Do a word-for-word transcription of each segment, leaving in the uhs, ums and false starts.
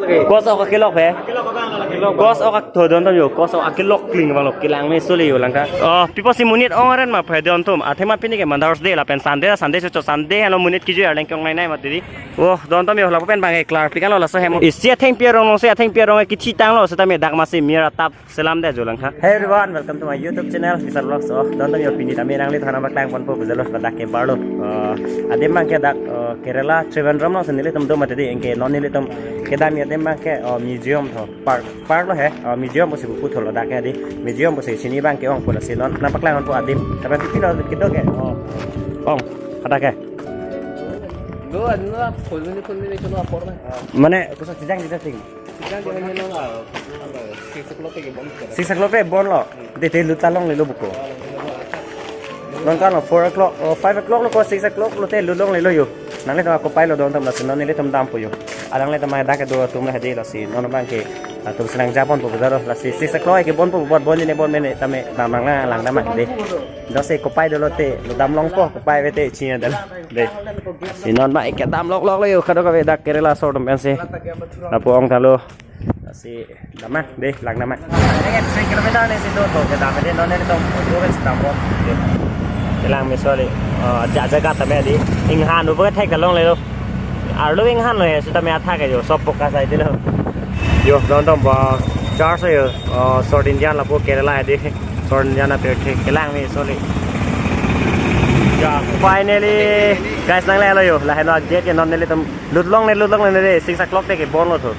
Kos ok akelok he. Kos ok ak tho don atum yo. Kos ok akelok kling abang lo, kelang me soli yo langtha. Oh, pi apotsi monit ong aren ma phe don atum. Athema pini ke Mother's Day lapen Sunday, Sunday chocho Sunday henlo monit kejui arleng ke-ongnei nei mati di. Oh, don atum yo lapu pen abang ke klar pikan lo laso hem. Isi athengpi arong nong si athengpi arong ke kithi tanglo setame dak masi mir atap selam de jo langtha. Hey everyone, welcome to my YouTube channel, Kisar Vlogs. Oh, don atum yo pini tame nanglitumphan nangpaklang ponpo pu jalo ladak ke barlo. Uh, adim abang ke dak, uh, Kerala Trivandrum lo si nelitum do mati di, anke non nelitum kedam adim abang ke, uh, museum tho, park, park lo he, uh, museum pusi pu puthot lo dak ke di, museum pusi chini abang ke ong pu lasi non nangpaklang ponpo adim. Tapi pipi lo kedo ke. Oh. Ong, ada ke. Lo anu la phone ni phone ni kono apor na. Mane, kosa chijang chijang ting. Six o'clock ke bon lo. Dei te lut ta longlelo buko. Non kan lo four o'clock, oh, five o'clock lo ko six o'clock lo te lut longlelo yo. Nanglitum kopai lo don atum lasi non nelitum dampo yo. Alanglitum dak kedo atum la hedi lasi non abang ke atum si nangja ponpo pu jalo lasi six o'clock ke bonpo, bot bon jine bon mene tame damnang lang dam de. Dose kopai dolo te lo dam longpo, kopai ve te chinya dal. Dei. Si non abang ke dam loklok lo yo kadokave dak Kerala asor atum pensi. Lapu ong tha lo. Si dam ma, dei, lang dam ma. Neng three kilometer ne si do to kedam de non ne to do ke si dam ro. Dei. Kelang me soli. Oh, ja jaga tame di. Inghan ubo ke thek ta longlelo. Arlo inghan lo he, setame athak ke yo, sop poka sai di lo. Yo, don atum ba church yo. Oh, South Indian lapu Kerala di. South Indian apirthe kelang me soli. Ya, finally, guys, nanglelo yo. Lahenlo gate ke non nelitum lut longne, lut longne de, six o'clock te ke bon lo tho.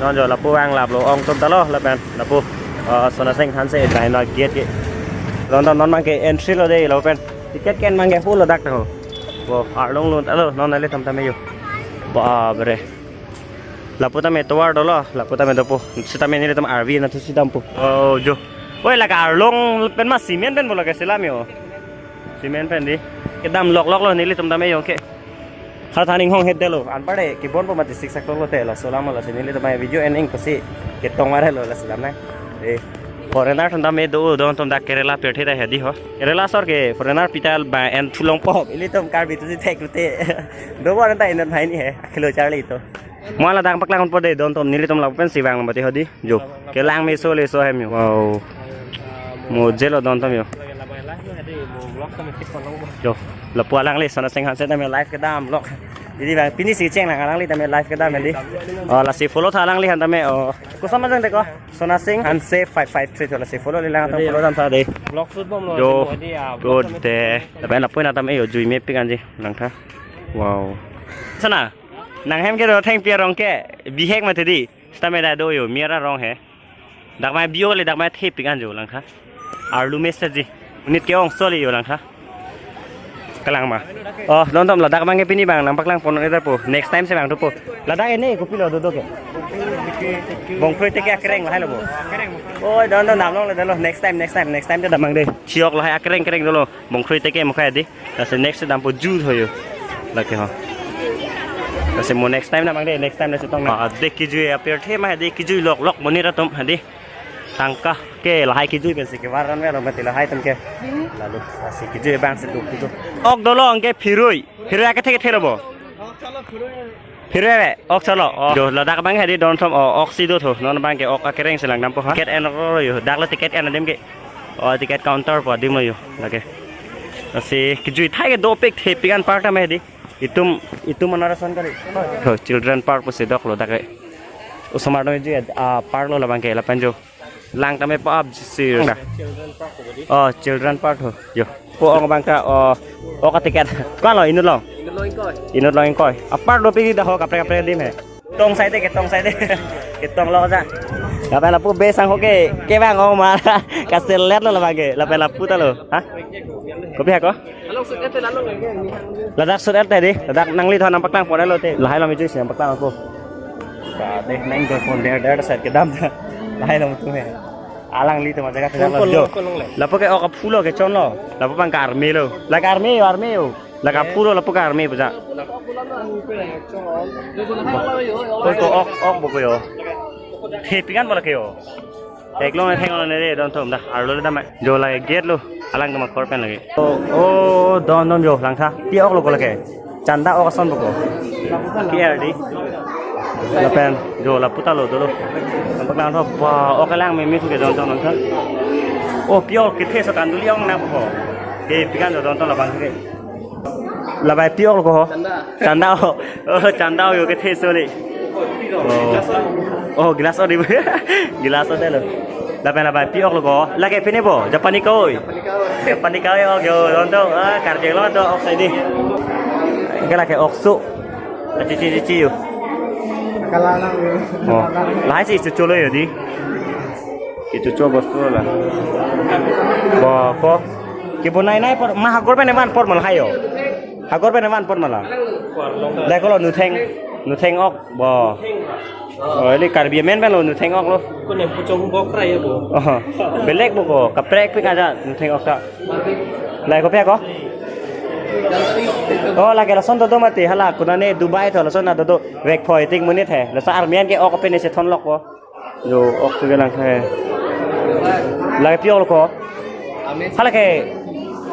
Non jo lapu ang lap lo ong atum ta lo lapen lapu, uh, Sona Singh Hanse ta henlo gate ke. Don atum non abang ke entry lo dei lapen ticket ke-en abang ke full lo dak tho. Bo arlong lo ta lo non nelitum tame yo. Babre. Lapu tame tovar dolo, lapu tame dopo. Setame nelitum arvi na thusi dampo. Oh, jo. Oi, lake arlong pen ma cement pen bo lake selam yo. Cement pen di. Kedam loklok lo nelitum tame yo ke. Kha thaning hong het delo. Anpar de kebonpo mati six o'clock lo te laso alam lo si nelitum video en-ing pusi ketong mare lo laso alam na. Eh, foreigner atum tame do, don atum dak Kerala apirthe ta hedi ho. Kerala asor ke foreigner pi ta ba en thu longpo. Ilitum Karbi thusi thek rute. Do bo anta inut hai ni he. Akhilo charli to. Mo ladak paklang ponpo dei don atum, nelitum lapu pensi vang mati hedi. Jo. Kelang me soli laso hem yo. Wow. Mo jelo don atum yo. Jo. Lapu alangli Sona Singh Hanse tame live kedam lok. Dei abang pini si cheng lang alangli tame live kedam di. Oh, lasi follow tha alangliphan tame. Oh. Koson majang de ko? Sona Singh Hanse five five three tho lasi follow le lang atum follow dam tha dei. Vlog shoot bomlo. Jo. Mo di, ah, vlog Good shoot. De. Lapen lapu na tame yo jui mepik anji langtha. Wow. Sana. Nang hem kedo athengpi arong ke bihek mati di. Setame dak do yo, mir arong he. Dak mai bio le dak mai thepik an jo langtha. Arlo message ji. Monit ke-ong soli yo langtha. Kelang ma. Oh, don atum ladak abang ke pini abang nangpaklang pon-et po. Next time si vang thupo. Ladak ene kopi lo dodo ke. Bongkroi teke akereng lahai lo bo. Oi, don atum dam longle dolo. Next time, next time, next time ta dam abang dei. Chiok lahai akereng kereng dolo. Bongkroi teke mukhai di. Lasi next dampo ju tho yo. Lake ho. Lasi mo next time dam abang dei, next time lasi tong na. Ah, dei kejui apirthe ma dei kejui loklok monit atum hedi. Tangka ke lahai kejui pensi kevar ran ver mati lahai atum ke. Lalu lasi kejui abang si duk duk. Ok dolo anke phirui. Phirui ake thek thek lo bo. Phirui ve, ok chalo. Oh. Jo, ladak abang hedi don atum, oh, ok si do tho. Non abang ke ok akereng si lang dampo ha. Ticket en ro yo. Dak lo ticket en adim ke. Oh, ticket counter po adim lo yo. Lake. Lasi kejui thai ke dopik thepik an park tame hedi. Itum, itum mana rason kali. Oh, children park pusi dok lo dak ke. Osomar dong jui, ah, park lo labang ke lapen jo. Lang tame po ap si. Oh, children park ho. Jo. Po ong abang ta, oh, ok aticket. Ko lo inut long. Inut long ingkoi. Inut long ingkoi. Apar dopik dak ho kaprek kaprek adim he. Tong sai de, ketong sai de. Ketong lo ja. Lapen lapu be sang ho ke, kevang ong ma. Kaselet lo labang ke, lapen lapu ta lo. Ha? Kopi ha ko? Ladak shoot et di, ladak nanglitumphan nangpaklang pon-et lo te. Lahai lo me jui si nangpaklang ako. Ka de nang do pon der der side kedam. Lahai lo mutu he. Alanglitum ajaga kedam lo jo. Lapu ke ok aphu lo kechon lo. Lapu abang ke army lo. Lake army yo, army yo. Lake aphu lo lapu ke army puja. Oi ko ok, ok bo ko yo. Thepik an bo lake yo. Theklong theklong ne re don atum dak. Arlo le dam jo lake gate lo. Alang kema kor pen lake. Oh, oh, don don jo langtha. Pi ok lo ko lake. Chanda ok ason bo ko. Pi ar di. Lapen jo lapu ta lo dolo. Lapu lang tho ba, ok lang me me thu ke jon jon jon. Oh, pi-ok kethe so kanduli ong na ko. Ke pi-an jo jon jon labang ke. Labai pi-ok lo ko. Chanda. Chanda o. Oh, chanda o yo kethe so le. Oh. Oh, glass o di. Glass o de lo. Lapen labai pi-ok lo ko. Lake pine bo, Japani koi. Japani koi. Japani koi, ok yo, jon jon. Ah, Karbi Anglong to ok sai di. Ke lake ok so. Chichi chichi yo. Kala lang yo. Oh. Lahai si chuchu lo yo di. Chuchu bostu la. Bo ko. Kebonai nai apor, ma hagor pen evan apor ma lahai yo. Hagor pen evan apor ma la. Lahai ko lo nutheng. Nutheng ok bo. Oh, ili Karbi amen pen lo nutheng ok lo. Ko ne puchong bok ra ya bo. Oh. Belek bo ko. Kaprek pik aja nutheng ok ta. Lahai kopi ako? Oh, lake lason dodo mati, hala, konane Dubai tho lason dodo. Vek phoi tik monit he. Lason army an ke ok pen isi thon lok ko. Jo, ok tu ke lang he. Lake pi-ok lo ko. Hala ke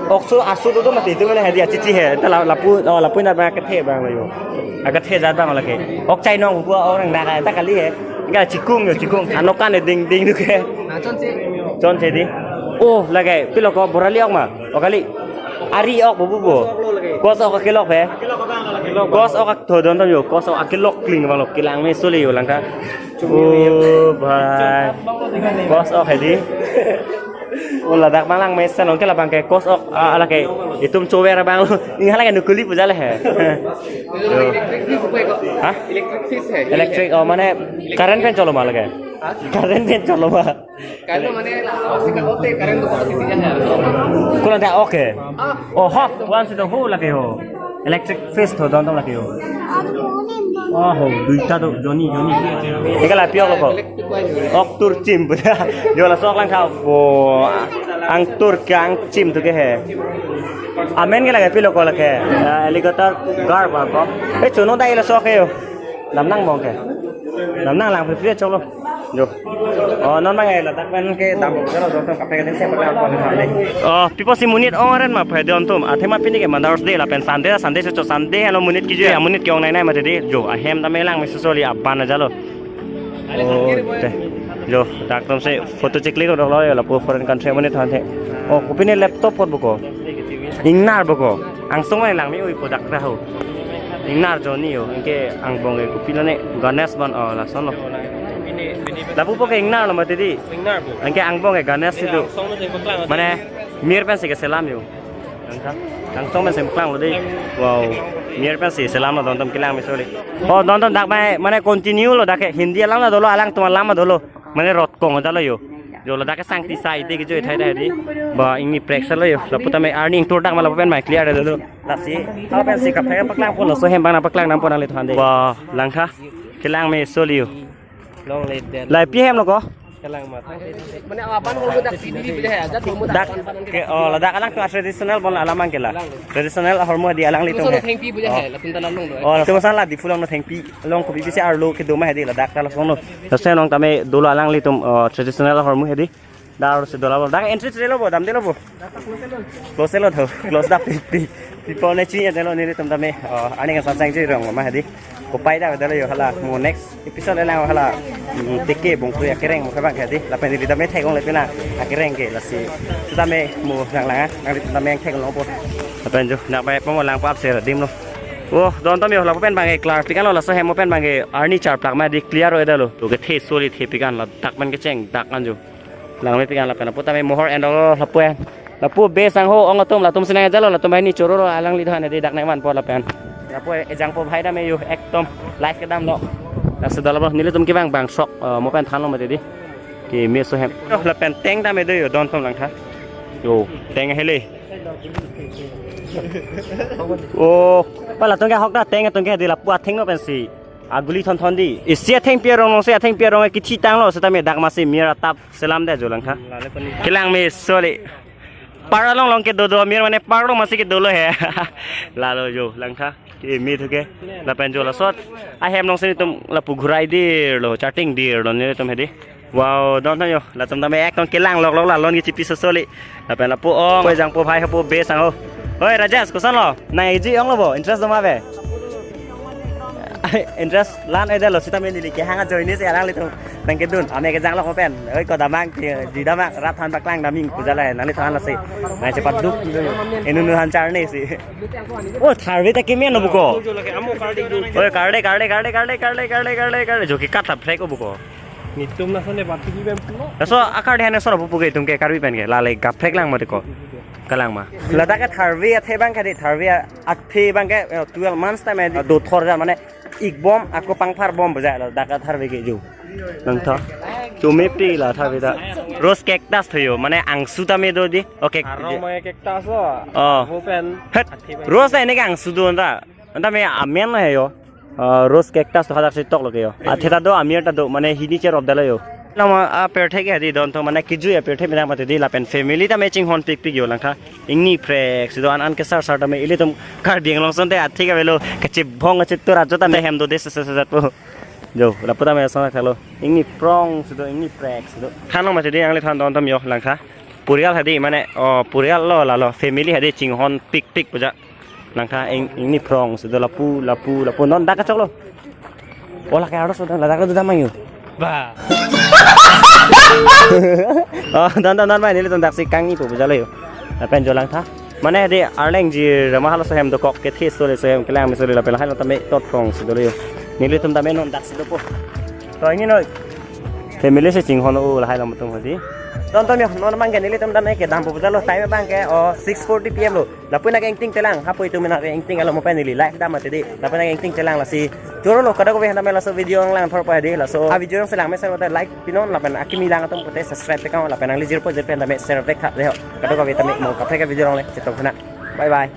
ok so asu dodo mati, tu mene he di achichi he. Ta la, lapu, oh, lapu na ba kethe abang lo yo. Akethe jat abang lake. Ok chai nong ko, ok nang dak ta kali he. Ga chikung yo, chikung. Anok kan ding ding tu ke. Ah, chonse. Chonse di. Oh, lake pilo ko borali ok ma. Ok kali. Ari ok bo bo bo. Kos ok akelok he. Kos ok ak tho don don yo. Kos ok akelok kling abang lo kelang me soli yo langka. Oh, bhai. Kos ok he di. Oh, ladak abang lang me sa nong ke labang ke kos ok, ah, lake itum chover abang lo. Inghala ke nukuli puja le he. Yo. Electric fish ko. Ha? Electric fish hai. Electric, oh, mane current pen cholo ma lake. Ha? Current pen cholo ma. Current mane la, oxygen ote current ko titi jan hai. Kono ta ok he. Ah. Oh, hop, once the whole lake ho. Electric fish tho don don lake ho. Oh, ho, duita do, joni, joni. Eka la pi-ok lo ko. Ok tur chim puja. Jo laso ok lang tha. Oh, ang tur ke ang chim tu ke he. Amen ke lake pilo ko lake. Ah, alligator gar ba ko. Eh, chuno dai laso ok he yo. Dam nang bong ke. Dam nang lang pri pri chok lo. Jo. Oh, non bang eh, ladak pen ke dam bong jalo, jo, to kaprek ding se paklang pon kali. Oh, pi apotsi monit ong aren ma phai don tum. Athema pini ke Mother's Day lapen Sunday, Sunday so cho Sunday helo monit kiju ya, monit ke-ong nai nai mati di. Jo, ahem tame lang me sosoli aban ajalo. Oh, te. Jo, dak tum se photo cheklik dok lo yo, lapu foreign country monit than the. Oh, kopi ne laptop pot bo ko. Ingnar bo ko. Angsong mai lang me ui po dak ra ho. Ingnar joni yo, anke angbong ke kopilo ne Ganesh ban, oh, lason lo. Lapu po ke ingnar lo mati di. Ingnar bo. Anke angbong ke Ganesh si do. Angsong lo jai paklang. Mane mir pensi keselam yo. Angsong pensi paklang lo di. Wow. Mir pensi selam lo don tum kelang me soli. Oh, don tum dak mai mane continue lo dak ke Hindi alam lo dolo, alangtum alam lo dolo. Mane rot kong dalo yo. Jo ladak ke sangti sai te ke jo thai thai di. Ba ingni preksa lo yo. Lapu tame arni ingtur dak ma lapu pen mai clear dalo. Lasi, apa pensi kaprek paklang pon laso hem bang na paklang nam pon nanglitumphan de. Ba langtha. Kelang me soli yo. Long live then. Lahai pi hem lo ko. Kelang mat. Mane aban hormu dak sidi puja hai, ajat hormu dak. Dak ke, oh, ladak alangtum traditional bon alam abang ke la. Traditional ahormu di alanglitum. Laso he. Thengpi puja hai, latum ta nang long do. Oh, latum san la Diphu along thengpi. Along kopi pisi arlo kedo ma he di ladak ta lason lo. Lason nong tame dolo alanglitum, oh, traditional ahormu he di. Dar si dola bo. Dak entry tre lo bo, dam de lo bo. Close lo tho. Close dak pi pi. Pi po ne chi ya de lo nelitum tame. Oh, ani kan sangsang ji rong ma he di. Kopai dak de lo yo hala. Mo next episode le lang hala. Hmm, teke bongkru akereng mo kebang he di. Lapen neli tame thek-ong le pina akereng ke lasi. Tame mo lang lang ah. Nang tame thek-ong lo bo. Lapen jo nak pai pamo lang pap ser dim lo. Oh, don tame yo lapu pen bang ke clear. Pikan lo laso hem mo pen bang ke arni char plak ma di clear oi da lo. To kethe soli the pikan ladak pen kecheng dak an jo. Lang me pikan lapen lapu tame mohor endok lo lapu en. Lapu be sangho ong atum latum sinang jalo latum bahini choro lo alanglitum han di dak nang man po lapen. Lapu ejang po bhai tame yo ekdom live kedam lo. Dak sedal lo nelitum kebang bang sok, eh, mo pen than lo mati di. Ke me so hem. Oh, lapen teng tame do yo don tum langtha. Yo, teng hele. Oh, pa latum ke ahok ta teng atum ke di lapu atheng lo pensi. Aguli thon thon di. Isi athengpi arong nong si athengpi arong kithi tang lo setame dak masi mir atap selam de jo langtha. Lale pani. Kelang me soli. Par along long kedo do mir mane par along masi kedo lo he. Lalo jo langtha. Ke me thu ke. Lapen jo lasot. Ahem nong si nelitum lapu ghurai dir lo, charting dir lo nelitum he di. Wow, don tame yo, latum tame ekdom kelang lok lok la lon ke chipi sosoli. Lapen lapu ong, oi jang po bhai hapu be sangho. Oi Rajesh, koson lo? Nang iji ong lo bo, interest do ma be? Interest lan oi detlo sitame neli kehang ajoine si alanglitum nangkedun. Ame kejang lo pen. Oi ko damang ke ji damang rat than paklang daming puja lai nangli than lasi. Nang cepat duk. Inunu han charne si. Oh, tharve ta kemen lo buko. Oi, karde, karde, karde. Jo ke kat ta phrek o buko. Nitum na sone bati ki bem pulo. Laso akarde hane sora pupu ke itum ke Karbi pen ke. Lale gaphrek lang mati ko. Kalang ma. Ladak ke tharve athe abang ke di tharve athe abang ke, eh, twelve months time di do thor jan mane ik bom ako pangphar bom baja ladak ke tharve ke jo. Nangtha. Chome pe la tharve ta. Rose cactus tho jo. Mane angsu tame do di. Okay. Arong ma cactus lo. Oh. Bo pen. Het. Rose ta ini ke angsu do anta. Anta me amen lo he jo. Ah, rose cactus to hadak si tok lo ke jo. Athe ta do amir ta do mane hini cherop dalo jo. Lama a perthek ya di don to mane kiju ya perthek mina mati di lapen family ta me chinghon pikpik jo langtha. Ingni phrek si do an an kesar sar ta me ilitum Karbi Anglong sonte athe ke avelo kachibhong kachitur ajo ta me hem do de se se se po. Jo, lapu ta me sona khalo. Ingni prong si do ingni phrek si do. Thanlo mati di angli than don tam jo langtha. Purial hadi mane, oh, purial lo lalo family hadi chinghon pikpik puja. Langtha ing, ingni prong si do lapu lapu lapu non dak kachok lo. Ola ke aro so ladak do damang jo. Ba. Oh, don don don mai nelitum dak si kangni pu puja lo jo. Lapen jo langtha. Mane de arleng ji rama halo sohem dokok kethe sole sohem kelang me sole lapen halo tame tot prong si do lo jo. Nelitum tame non dak si dopo. To ingni noi. Family si chinghon o lahai lam tum hadi. Don ton yo non abang ke nelitum tame kedam pu puja lo time abang ke o six forty P M lo. Lapu na ke ingting telang hapu itum na ke ingting alo mo pen neli live dam mati di. Lapu na ke ingting telang lasi. Choro lo kadokave handa me laso video ang lang thor pa di laso. A video ang selang me sen mate like pinon lapen akimi lang atum pute subscribe tekang lapen nangli jirpo jirpo handa me share tek tha de ho. Kadokave tame mo kaprek video ang le chetok na. Bye bye.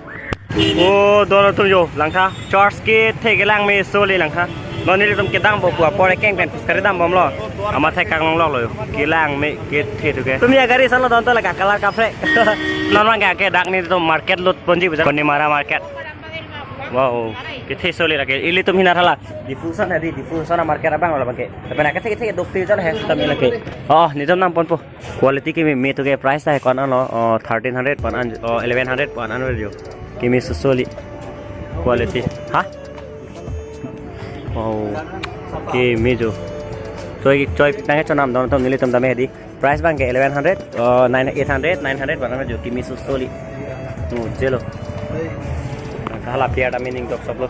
Oh, don atum jo langtha. Church kethe kelang me sole langtha. Non nelitum kedam bo pu apor ekeng pen puskari dam bomlo. Amat thek kang long lo jo. Kelang me kethe tu ke. Tum ya gari salo don to la ka color kaprek. Non abang ke dak nelitum market lut ponji puja. Konimara market. Wow. Kethe sole lake. Ilitum hina thala. Diffusion hadi diffusion market abang lo abang ke. Tapi na kethe kethe dok ti jol he. Tame lake. Oh, nelitum nam ponpo. Quality kimi me tu ke price ta he ko-an lo, oh, thirteen hundred ko-an, oh, eleven hundred ko-an jo. Kimi susoli quality. Ha? Oh. Kimi jo. Choi choi nang chonam don to nelitum tame di. Price abang ke eleven hundred, oh, nine eight hundred, nine hundred ko-an jo kimi susoli. Tu jelo. Kahala piar ta meaning dok sop lo.